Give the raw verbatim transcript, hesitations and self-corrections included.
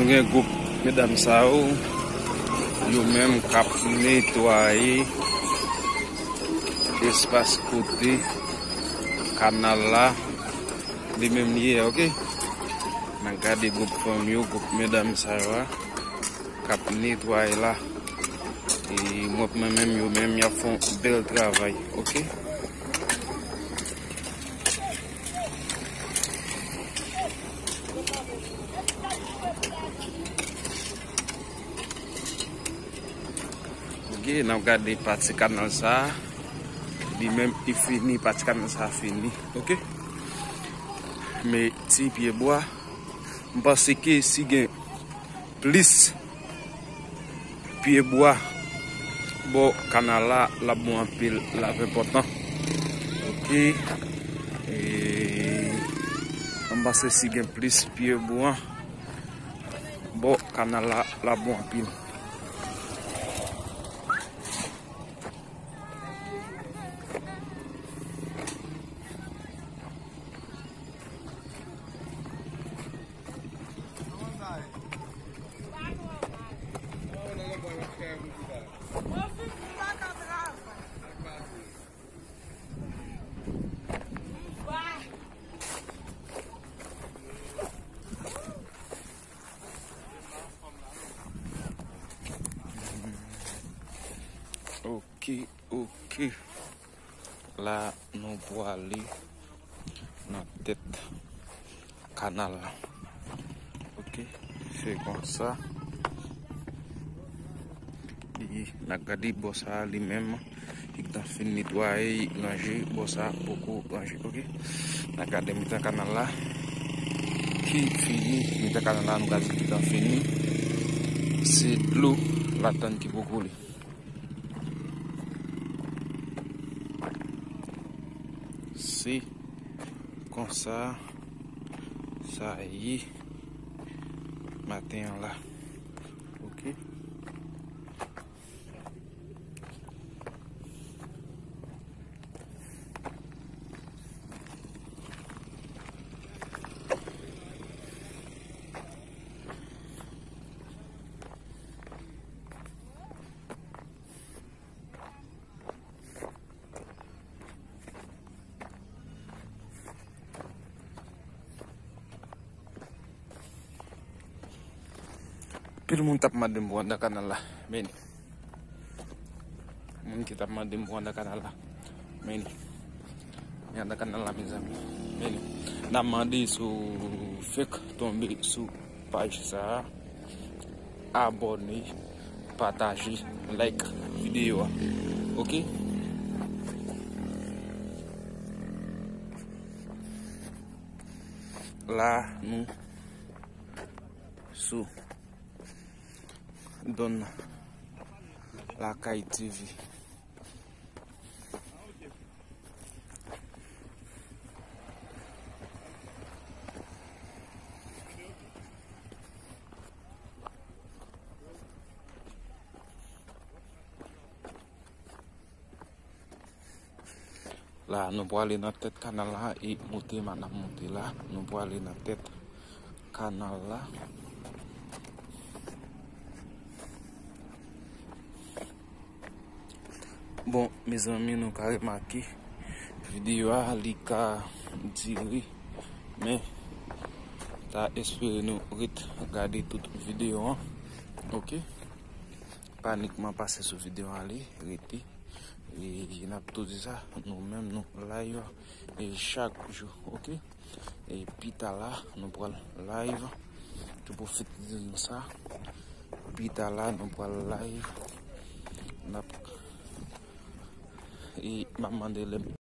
Gen gwoup medam sa yo, yo menm k ap netwaye espas kote kanal la, li menm li ye, oke? N a gade gwoup fanm yo, gwoup medam sa yo a, k ap netwaye la. E mwen, mwen menm, yo menm, y ap fè yon bèl travay, oke? Oke, n ap gade pati kanal sa a. Li menm, li fini, pati kanal sa a fini, oke? Men ti pye bwa, m panse ke si gen plis pye bwa bò kanal la, l ap bon anpil, l ap enpòtan. Oke. E, m panse si gen plis pye bwa bò kanal la, l ap bon anpil. Oke, oke. La, nou prale nan tèt kanal la. Oke, se konsa. E n a gade bò sa a li menm, li gentan fin netwaye, ranje, bò sa a poko ranje, oke. N a gade mitan kanal la ki fini, mitan kanal la nou ka di ki gentan fini. Se dlo ladann ki poko koule. Se konsa sa ye maten an la. Oke. Pil moun t ap mande m pou anndan kanal la, men moun ki t ap mande m pou anndan kanal la, men li anndan kanal la, mezanmi, men n ap mande si w fenk tonbe sou paj sa a, abòne, pataje, like videyo a. Oke? La, nou sou Don Lakay T V. La, nou prale nan tèt kanal la e moute, madanm, moute la. Nou prale nan tèt kanal la. Bon, mezanmi, nou ka remake videyo a, li ka dire, men ta espere nou ret gade tout videyo an. Oke? Pa nikman pase sou videyo a, li rete. E n ap tou di sa, nou menm nou live e chak jou, oke? E pita la, nou pral live. Tou pwofite di nou sa. Pita la, nou pral live. N ap, e m ap mande lè m